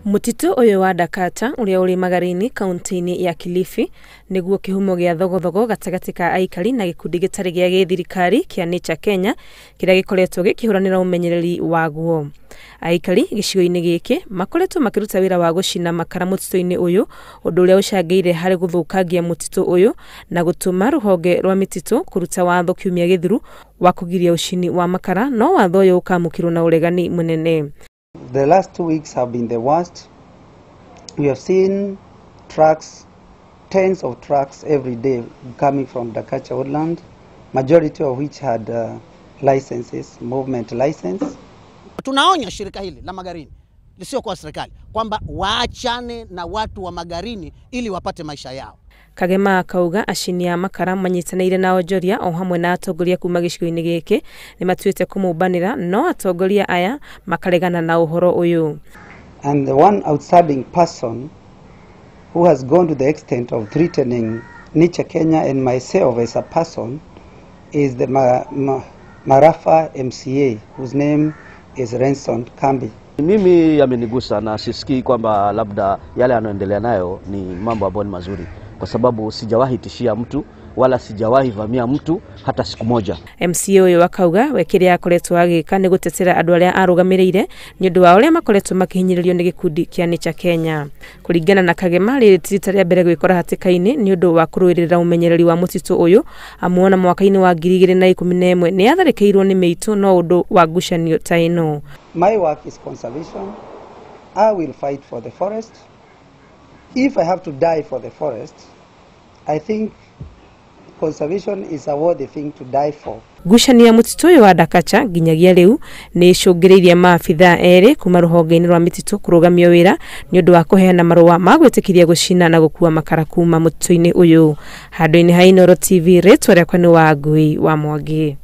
Mũtitũ ũyũ wa Dakacha ũrĩa ũrĩ Magarini kaunti-inĩ ya Kilifi nĩguo kĩhumo gĩa thogothogo gatagatĩ ka aikari na gĩkundi gĩtarĩ gĩa gĩthirikari kĩa Nature Kenya kĩrĩa gĩkoretwo gĩkĩhũranĩra ũmenyereri waguo. Aikari gĩcigo-inĩ gĩkĩ makoretwo makĩruta wĩra wa gũcina makara mũtitũ-inĩ ũyũ, ũndũ ũrĩa ũcangĩire harĩ gũthũkangia mũtitũ ũyũ na gũtũma rũhonge rwa mĩtitũ kũruta watho kiumia gĩthiru wa kũgiria ũcini wa makara, no watho ũyũ ũkamũkĩrwo na ũregani mũnene. The last 2 weeks have been the worst. We have seen trucks, tens of trucks every day coming from Dakacha woodland, majority of which had licenses, movement license. Tunaonya shirika hili la Magarini lisiokuwa serikali kwamba waachane na watu wa Magarini ili wapate maisha yao. Kagema akauga acini a makara manyitanĩire na onjoria o hamwe na atongoria kuma gĩcigo-inĩ gĩkĩ nĩ matuĩte kũmũmbanĩra, no atongoria aya makaregana na ũhoro ũyũ. And the one outstanding person who has gone to the extent of threatening Nature Kenya and myself as a person is the Marafa MCA, whose name is Renson Kambi. Mimi yamenigusa na sisikii kwamba labda yale yanayoendelea nayo ni mambo ambayo ni mazuri, kwa sababu sijawahi tishia mtu wala sijawahi vamia mtu hata siku moja. MCA ũyũ akauga we kĩrĩa akoretwo agĩka nĩ gũtetera andũ arĩa arũgamĩrĩire nĩ ũndũ wa ũrĩa makoretwo makĩhinyĩrĩrio nĩ gĩkundi kĩa Nature Kenya. Kũringana na Kagema, rĩrĩ ti rita rĩa mbere gwĩkora hatĩka-inĩ nĩ ũndũ wa kũrũĩrĩra ũmenyereri wa mũtitũ ũyũ, amu ona mwaka-inĩ wa 2011 nĩ atharĩkĩirwo nĩ mĩitũ no ũndũ wa ngucanio ta ĩno. My work is conservation. I will fight for the forest. If I have to die for the forest, I think conservation is a worthy thing to die for. Ngucanio ya mũtitũ ũyũ wa Dakacha nginyagia rĩu nĩ ĩcũngĩrĩirie maabithaa erĩ kuma rũhonge-inĩ rwa mĩtitũ kũrũgamio wĩra nĩ ũndũ wa kũheana marũa ma gwĩtĩkĩria gũcina na gũkua makara kuma mũtitũ-inĩ ũyũ. Handũ-inĩ ha Inooro TV, rĩtwa rĩakwa nĩ Wangui wa Mwangi.